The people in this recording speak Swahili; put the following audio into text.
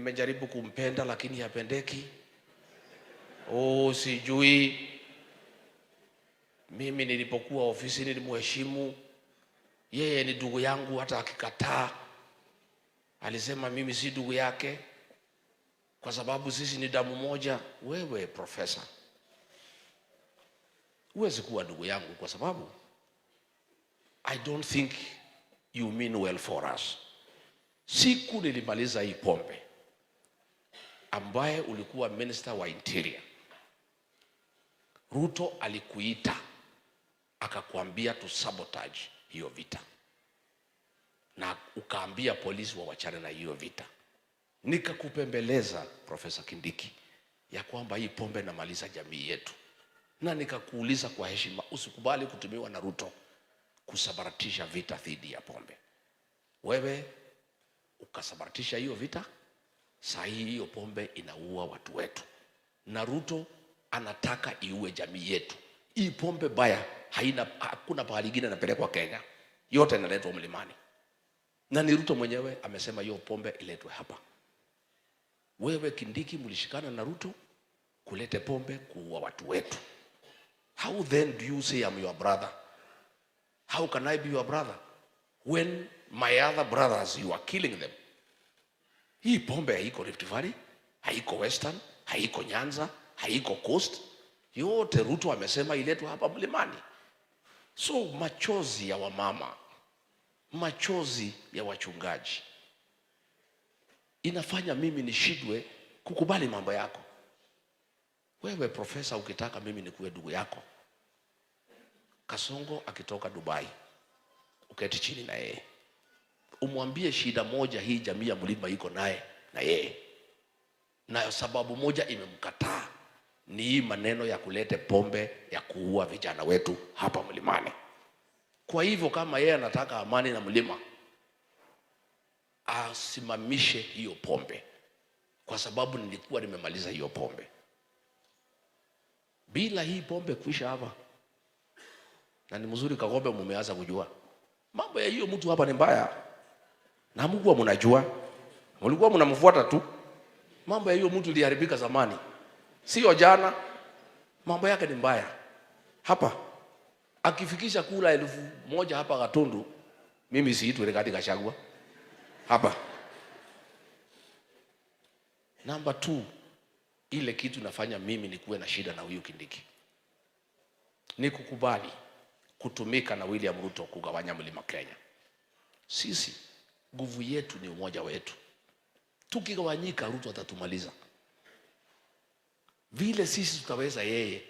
Nimejaribu kumpenda lakini hapendeki. Oh, sijui. Mimi nilipokuwa ofisi nilimheshimu. Yeye ni ndugu yangu, hata akikataa alisema mimi si ndugu yake kwa sababu sisi ni damu moja. Wewe profesa, huwezi kuwa ndugu yangu kwa sababu I don't think you mean well for us. Siku nilimaliza hii pombe, ambaye ulikuwa minister wa interior, Ruto alikuita akakuambia tu sabotage hiyo vita, na ukaambia polisi wawachane na hiyo vita. Nikakupembeleza, Profesa Kindiki, ya kwamba hii pombe inamaliza jamii yetu, na nikakuuliza kwa heshima, usikubali kutumiwa na Ruto kusambaratisha vita dhidi ya pombe. Wewe ukasambaratisha hiyo vita. Saa hii hiyo pombe inaua watu wetu, na Ruto anataka iue jamii yetu. Hii pombe baya haina, hakuna pahali ingine inapelekwa Kenya, yote inaletwa mlimani, na ni Ruto mwenyewe amesema hiyo pombe iletwe hapa. Wewe Kindiki, mlishikana na Ruto kulete pombe kuua watu wetu. How then do you say I'm your brother? How can I be your brother when my other brothers, you are killing them? Hii pombe haiko Rift Valley, haiko Western, haiko Nyanza, haiko Coast. Yote Ruto amesema iletwe hapa mlimani. So machozi ya wamama, machozi ya wachungaji inafanya mimi nishindwe kukubali mambo yako. Wewe profesa, ukitaka mimi nikuwe ndugu yako, Kasongo akitoka Dubai, uketi chini na yeye umwambie shida moja hii jamii ya mlima iko naye na yeye, na sababu moja imemkataa ni hii maneno ya kulete pombe ya kuua vijana wetu hapa mlimani. Kwa hivyo kama yeye anataka amani na mlima, asimamishe hiyo pombe, kwa sababu nilikuwa nimemaliza hiyo pombe. Bila hii pombe kuisha hapa, na ni mzuri Kagombe, mumeanza kujua mambo ya hiyo mtu hapa ni mbaya, na hamkuwa mnajua, mlikuwa mnamfuata tu. Mambo ya hiyo mtu iliharibika zamani, sio jana. Mambo yake ni mbaya hapa. Akifikisha kura 1000 hapa Gatundu, mimi siitwi Rigathi Gachagua hapa. Number 2, ile kitu nafanya mimi nikuwe na shida na huyu Kindiki ni kukubali kutumika na William Ruto kugawanya mlima Kenya. Sisi nguvu yetu ni umoja wetu. Tukigawanyika, Ruto atatumaliza. Vile sisi tutaweza yeye